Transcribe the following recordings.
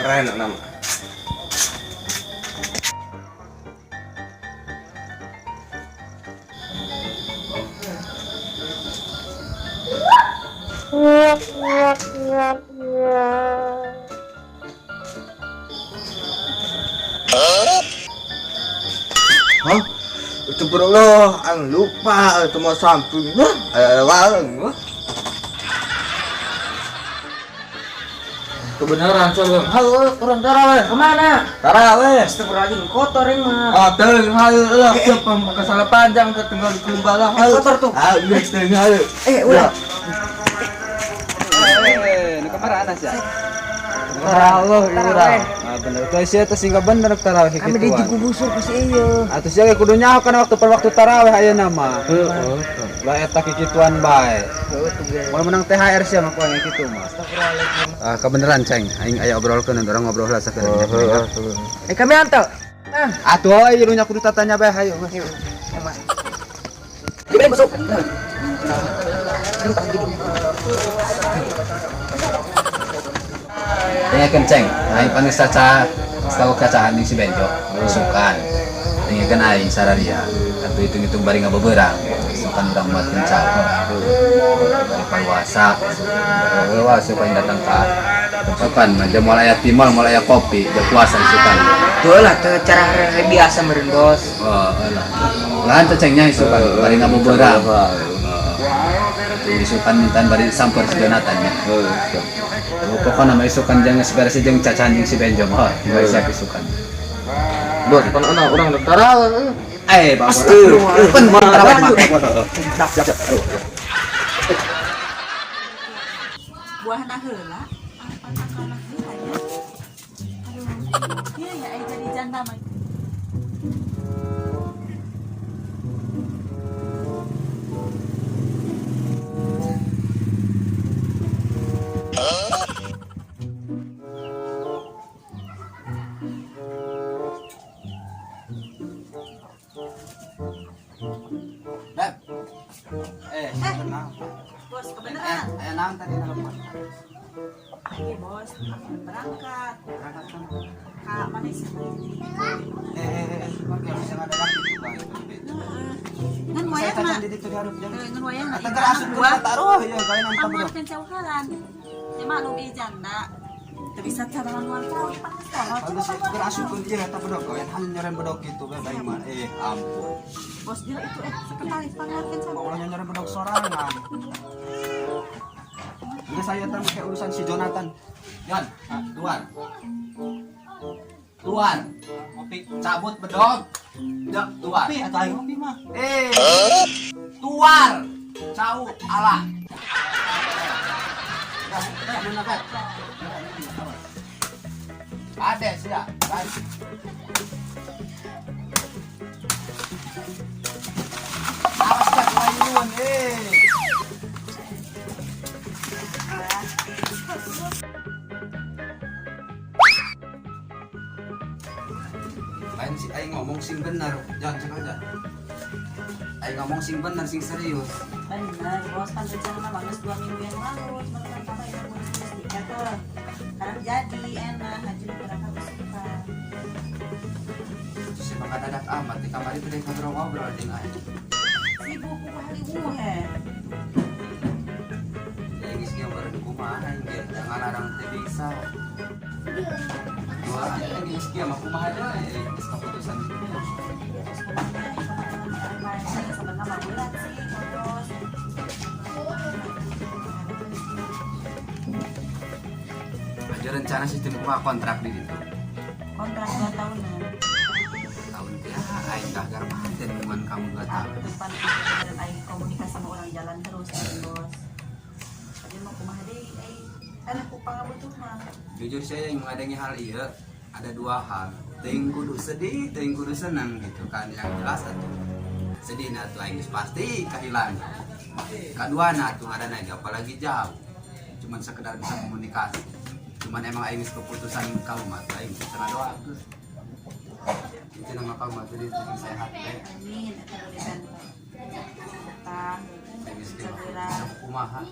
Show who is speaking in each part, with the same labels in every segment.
Speaker 1: Keren nama. Hah? Itu bro loh, ang lupa itu mau samping. Wah, ada warung. Kebenaran soalnya. Halo, kurang taraweh.
Speaker 2: Kemana?
Speaker 1: Taraweh.
Speaker 2: Astagfirullahaladzim, kotor ini mah.
Speaker 1: Ah, teuing hayu lah, siapa masalah panjang ketinggal di kumbala hayu.
Speaker 2: Kotor tuh.
Speaker 1: Ah, geus teuing hayu.
Speaker 2: Eh, ulah.
Speaker 3: Eh, nu kamana sia?
Speaker 1: Taraweh urang.
Speaker 3: Ah, bener. Tuh sia teh singga bener tarawih
Speaker 2: Kami di
Speaker 3: kituan.
Speaker 2: kubusur ku si ieu.
Speaker 3: Atuh sia ge kudu nyaho kana waktu per waktu tarawih ayeuna mah.
Speaker 1: Heeh.
Speaker 3: Lah eta kikituan bae.
Speaker 2: Heuh tuh ge.
Speaker 3: Moal menang THR sia mah ku aing kitu mah. Ah, kebeneran ceng, aing aya obrolkeun urang ngobrol lah sakeun.
Speaker 2: Eh, kami antar. Ah,
Speaker 3: Atuh euy nu nya kudu tatanya bae hayu.
Speaker 2: dibeli masuk.
Speaker 3: Dengekeun ceng, aing panggil saca setahu kacahan jeung si Benjo, isukan. Dengekeun aing sararia. Atuh hitung-hitung bari ngabeberang, isukan urang muatkeun cau. Bari paluasa, wah suka datang ka Sokan mah jam moal aya timol, moal aya kopi, jam puasa isukan.
Speaker 2: Tuh lah, tuh cara hari biasa meureun bos.
Speaker 3: Oh, lah. Lah teh cengnya isukan bari ngabeberang. Isukan mintaan bari samper si Jonathan nya. Oh, pokoknya mah isukan jangan beres jeung cacahan jeung si Benjo mah, bari siap isukan.
Speaker 1: Bos, kan ana urang dek taraweh.
Speaker 3: Eh, bapak. Pen tarawih mah.
Speaker 4: Buah heula apa anak heula nya. Aduh, iya ya ai jadi janda mah.
Speaker 3: Beb. Eh, tenang.
Speaker 4: Bos, kebenaran.
Speaker 3: Aya naon tadi nelpon?
Speaker 4: Iya bos, aku berangkat
Speaker 3: Berangkat kan?
Speaker 4: ke Malaysia.
Speaker 3: Eh, kan bisa ngadadak gitu bang.
Speaker 4: Ngan wayahna.
Speaker 3: Di ditu dihareup jam.
Speaker 4: Heuh, ngan wayahna.
Speaker 3: Eta keur asup ke taruh ya kayak nonton bro.
Speaker 4: Pamuatkeun cauharan. Ya maklum ieu janda. Teu bisa cara manual cau panas kolot.
Speaker 3: Bagus keur asupkeun ieu eta bedog kayak hanya nyoren bedog gitu beb aing mah. Eh, ampun.
Speaker 4: Bos dia itu sekali pangatkeun cau.
Speaker 3: Mau ulah nyoren bedog sorangan. Enggak saya teh make urusan si Jonathan. Jon, tuan. Tuan, kopi cabut bedog. Ya, tuan.
Speaker 1: Kopi atau aing kopi mah.
Speaker 3: Eh, tuar, cau, ala. Ade sih ya. Awas tak layun, eh. Lain si aing ngomong sing bener, jangan cek aja. Aing ngomong sing bener, sing serius.
Speaker 4: Bener, bos kan rencana mah geus 2 minggu yang lalu, cuma kan papa yang ngurus tiket tuh. Sekarang jadi enak, haji berangkat suka.
Speaker 3: Terus si bakal dadak amat di kamar itu deh ngobrol-ngobrol jeung aing.
Speaker 4: Sibuk ku ahli he.
Speaker 3: Ya geus kieu baru kumaha aing ge jangan larang teh bisa. Dua aing geus kieu mah kumaha deui geus keputusan.
Speaker 4: Terus kumaha deui sebenarnya mah berat sih, bos.
Speaker 3: Aja rencana sistem kumaha kontrak di ditu.
Speaker 4: Kontrak 2 tahunan.
Speaker 3: Tahun teh aing gagar manten hubungan kamu 2 tahun.
Speaker 4: Depan dan aing komunikasi sama orang jalan terus kan, bos. Aja mau kumaha deui aing. Kan aku pangabutuh mah.
Speaker 3: Jujur saya yang mengadangi hal iya ada dua hal. Teuing kudu sedih, teuing kudu senang gitu kan. Yang jelas atuh sedih nah tuh aing geus pasti kehilangan. Kedua nah tuh ngaranna ge apalagi jauh. Cuman sekedar bisa komunikasi. Cuman emang aing geus keputusan kamu mah tuh aing bisa doa geus. Itu nama kamu mah tuh sing sehat teh.
Speaker 4: Amin, eta berikan. Betah,
Speaker 3: Aing geus
Speaker 4: segera.
Speaker 3: bisa kumaha.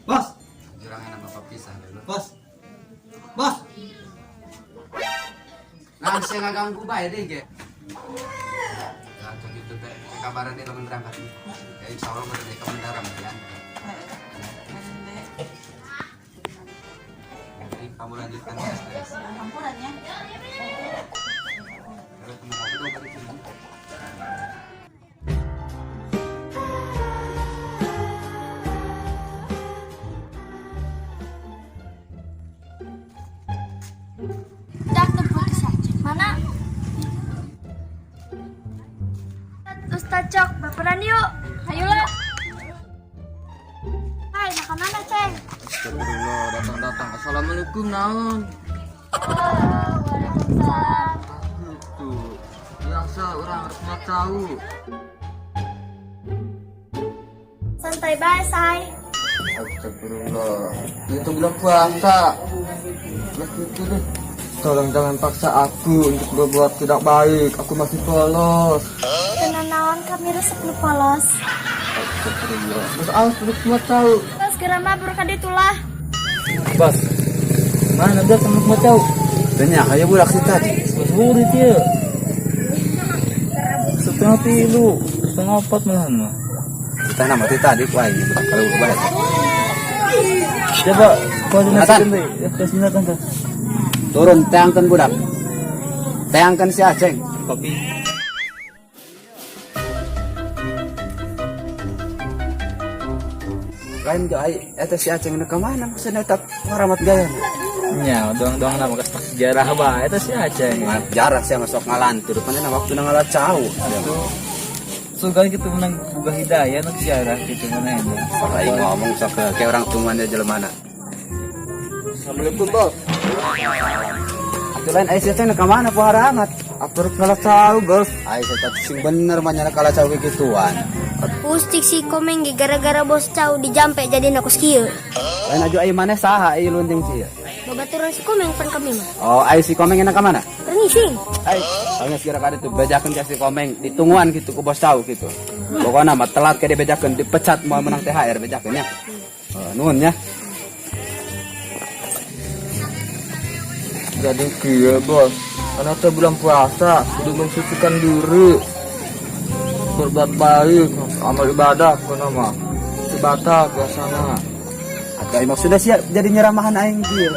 Speaker 1: Bos,
Speaker 3: Jurang enak bapak pisah dulu.
Speaker 1: bos. Bos.
Speaker 3: Kan sia ngaganggu bae deh ge. Ya tuh gitu teh. Kabaran dia lamun berangkat. Ya insyaallah mah ke bandara mah ya. Jadi kamu lanjutkan beres-beres.
Speaker 4: Hampuran ya.
Speaker 3: Kalau kamu ngopi dong balik sini.
Speaker 5: Dak putih saja. Mana? Ustaz Cok, baperan yuk. Ayolah. Hai, nak kemana, Ceng?
Speaker 1: Astagfirullah, datang-datang. Assalamualaikum naon.
Speaker 5: Oh, waalaikumsalam.
Speaker 1: Gitu. Biasa orang harus nggak tahu.
Speaker 5: Santai bae, say.
Speaker 1: Astagfirullah. Itu bulan puasa. Lah gitu deh. Tolong jangan paksa aku untuk berbuat tidak baik. Aku masih polos.
Speaker 5: Tenang naon kami resep nu polos.
Speaker 1: Astagfirullah. Terus awas terus semua tahu.
Speaker 5: Terus segera mah ka ditu lah.
Speaker 2: Bos. Mana dia sama semua tahu?
Speaker 3: Tanya, ayo budak si tadi.
Speaker 2: Bos buri dia. 2:30, 3:30 malahan mah.
Speaker 3: Kita nama ti tadi ku aing budak kalau balik.
Speaker 2: Coba koordinasikan deh. Ya, koordinasikan tuh.
Speaker 3: Turun teangkeun budak. Teangkeun si Aceng.
Speaker 2: Kopi.
Speaker 3: Lain ge ai eta si Aceng nu ka mana maksudna eta ngaramat gaya.
Speaker 2: Nya, doang-doang nama kasih sejarah bae eta si Aceng.
Speaker 3: Jarah sia masuk ngalantur, panena waktu ngala cau.
Speaker 2: Sugan gitu menang buka hidayah nu sejarah gitu mana itu.
Speaker 3: Aing ngomong sok kayak orang tumannya jelema.
Speaker 1: Assalamualaikum bos.
Speaker 3: Atuh lain ai si Aceng nu ka mana pohara amat.
Speaker 1: Aku harus ngalah tahu bos.
Speaker 3: Ai saya sing bener mah nyana kala cau gituan.
Speaker 5: Pustik si komeng ge gara-gara bos cau dijampe jadi kos kieu.
Speaker 3: Lain aju ai maneh saha ai lunting sih.
Speaker 5: Babaturan si komeng pan kami mah.
Speaker 3: Oh, ai si komeng enak ka mana?
Speaker 5: Keur ngising.
Speaker 3: Ai, geus kira ka ditu bejakeun ka si komeng ditungguan gitu ku bos cau gitu. Pokokna mah telat ke dibejakeun dipecat moal menang THR bejakeun nya. Oh, nuhun nya.
Speaker 1: Jadi kieu bos. Karena teh bulan puasa, kudu mensucikan diri. Berbuat baik, amal ibadah pokokna mah. Sebata biasana.
Speaker 3: Atau ai maksudnya sia jadi nyeramahan aing kieu.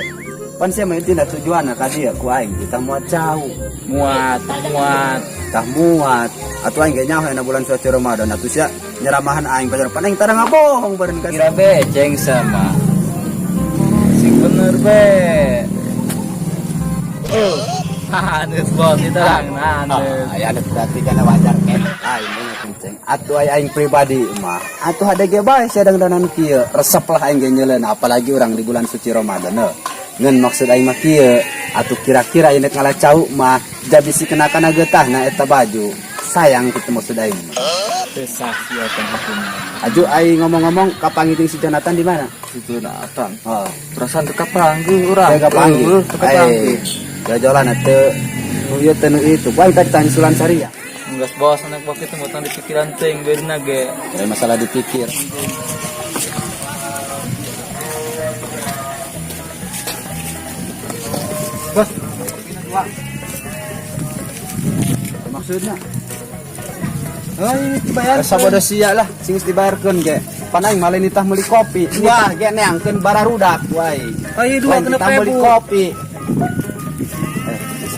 Speaker 3: Pan sia mah intina tujuanna ka dieu ku aing kita muat cau.
Speaker 2: Muat, muat.
Speaker 3: Tah muat. Atuh aing ge nyaho ena bulan suci Ramadan atuh sia nyeramahan aing pajar pan aing tara ngabohong bareng ka
Speaker 2: Kira beceng sama. Sing bener be. Oh, hanes bos itu orang hanes.
Speaker 3: Aya anu berarti kana wajar kan. Aing mah kenceng. Atuh ai aing pribadi mah. Atuh hade ge bae sia dangdanan kieu. Resep lah aing ge nyeuleun apalagi urang di bulan suci Ramadan heuh. Ngan maksud aing mah kieu, atuh kira-kira ieu ngala cau mah jadi si kena kana getahna eta baju. Sayang kitu maksud aing mah.
Speaker 2: Sesah sia teh hukum.
Speaker 3: Aju aing ngomong-ngomong kapanggih jeung si Jonathan di mana?
Speaker 1: Si Jonathan.
Speaker 3: Oh,
Speaker 1: Perasaan teu kapanggih urang.
Speaker 3: Teu kapanggih.
Speaker 1: Heuh, teu kapanggih.
Speaker 3: Jalan teu nu ieu teu nu itu. Ku aing tadi tanya Sulan Saria.
Speaker 2: Enggak bos, anak bos itu mutang di pikiran teuing beurna ge.
Speaker 3: Ada masalah dipikir.
Speaker 2: Bos,
Speaker 3: Maksudnya?
Speaker 2: oh ini dibayar.
Speaker 3: Asa bodoh sia lah, sing geus dibayarkeun ge. Pan aing malah nitah meuli kopi. Wah, ge neangkeun bararudak wae.
Speaker 2: Oh iya dua
Speaker 3: Lain
Speaker 2: kena
Speaker 3: nitah meuli
Speaker 2: ribu.
Speaker 3: kopi.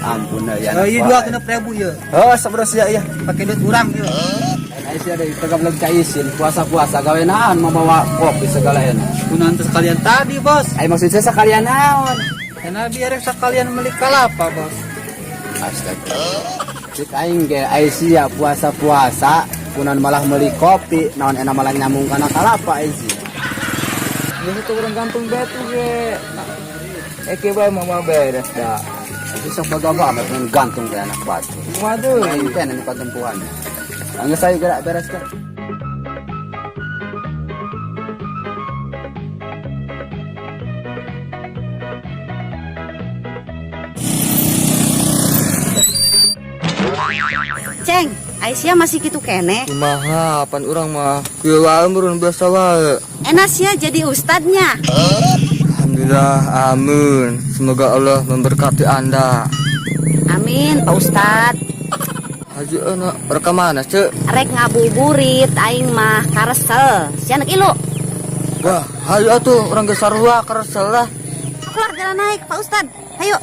Speaker 3: Ampun ya.
Speaker 2: Oh iya 2,6 ribu ya.
Speaker 3: Oh, sabodo sia ya.
Speaker 2: Pakai duit urang ya.
Speaker 3: Lain sia deui tegap ka isin, puasa-puasa gawe naon membawa kopi segala enak.
Speaker 2: Kunaon teh sekalian tadi bos.
Speaker 3: Ai maksud saya sekalian naon?
Speaker 2: Karena biar sekalian beli kelapa bos.
Speaker 3: Astagfirullah. Cik aing ge ai sia puasa-puasa kunaon malah meuli kopi, naon enak malah nyambung kana kalapa ai sia.
Speaker 2: Biasa tuh orang gantung batu ge. Eke bae mama beres dah.
Speaker 3: Itu sok baga banget main gantung ke anak batu.
Speaker 2: Waduh.
Speaker 3: Aing teh anu patempuhan. Anggeus saya gerak bereskan.
Speaker 4: Ceng, Aisyah masih kitu kene.
Speaker 1: Kumaha pan urang mah kieu wae meureun biasa wae.
Speaker 4: Enak sia jadi ustadnya.
Speaker 1: Alhamdulillah, amin. Semoga Allah memberkati Anda.
Speaker 4: Amin, Pak Ustad.
Speaker 1: Haji euna rek ka mana, Cek?
Speaker 4: Rek ngabuburit aing mah karesel. Si anak ilu.
Speaker 1: Wah, hayu atuh urang geus sarua karesel lah.
Speaker 4: Keluar jalan naik, Pak Ustad. Ayo.